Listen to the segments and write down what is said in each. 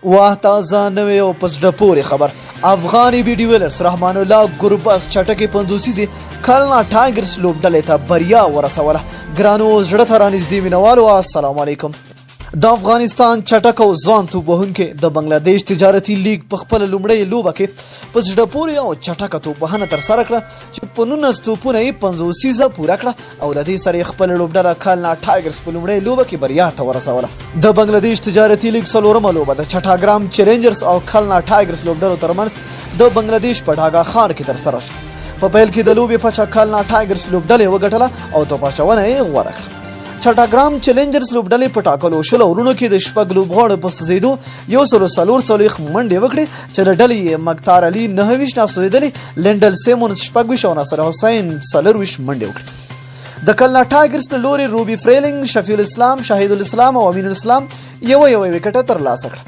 واه، تازه، نوې او په زړه پورې خبر! افغان ای بي ډیویلرز رحمان الله ګربز چټکې 50یزې کلنا ټایګرز لوبډلې ته بریا ورسوله. ګرانو، زړه ته رانږدې مینوالو، السلام علیکم. د افغانستان چټک او ځوان توپ وهونکی د بنگلاديش تجارتي لیګ په خپل لومړۍ لوبه کې په زړه پورې او چټکه توپ وهنه ترسره کړه چې په 19 توپونه یې 50یزه پوره کړه او له دې سره یې خپله لوبډله کالنا ټایګرز په لومړۍ لوبه کې بریا ته ورسوله. د بنگلاديش تجارتي لیګ څلورمه لوبه د چټاګرام چیلنجرز او کالنا ټایګرز لوبډلو ترمنځ د بنگلاديش په ډاګا ښار کې ترسره شو. په پیل کې د لوبې پچه کالنا ټایګرز لوبډلې وګټله او توپ اچونه یې غوره کړه. چټاګرام چیلنجرز لوبډلې په ټاکلو 20 اورونو کې د شپږ لوبغاړو په سوځېدو 144 منډې وکړې چې له ډلې یې مکتار علي 29 ناسوځېدلې، لینډل سیمونز 26 او ناصر حسین 24 منډې وکړې. د کلنا ټایګرز له لوري روبي فریلینګ، شفیع الاسلام، شاهد الاسلام او امین الاسلام یوه یوه ویکټه ترلاسه کړه.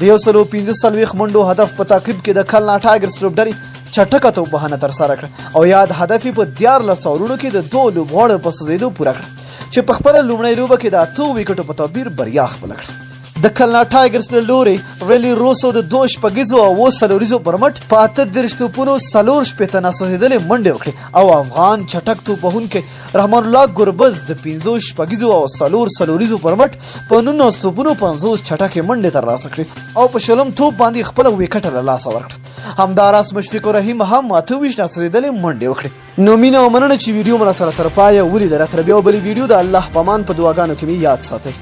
د 145 منډو هدف په تعقیب کې د کلنا ټایګرز لوبډلې چټکه توپ وهنه ترسره کړه او یاد هدف یې په 13 اورونو کې د دوو لوبغاړو په سوځېدو پوره کړه چې په خپله لومړۍ لوبه کې د اتو ویکټو په توپیر بریا خپله کړه. د کلنا ټایګرز له لوري ریلی روسو د دوه شپږیزو او اوو څلوریزو پر مټ په 38 توپونو 64 ناسوځېدلې منډې وکړې او افغان چټک توپ وهونکی رحمان الله ګربز د پنځو شپږیزو او څلور څلوریزو پر مټ په 19 توپونو 50 چټکې منډې ترلاسه کړې او په 20م توپ باندې خپله ویکټه له لاسه ورکړه. همداراز مشفیق الرحیم هم 28 ناسوځېدلې منډې وکړې. نو مینه او مننه چې ویډیو مو سره تر پایه ولیدله. تر بیا بلې ویډیو د الله پامان، په دعاګانو کې مې یاد ساتئ.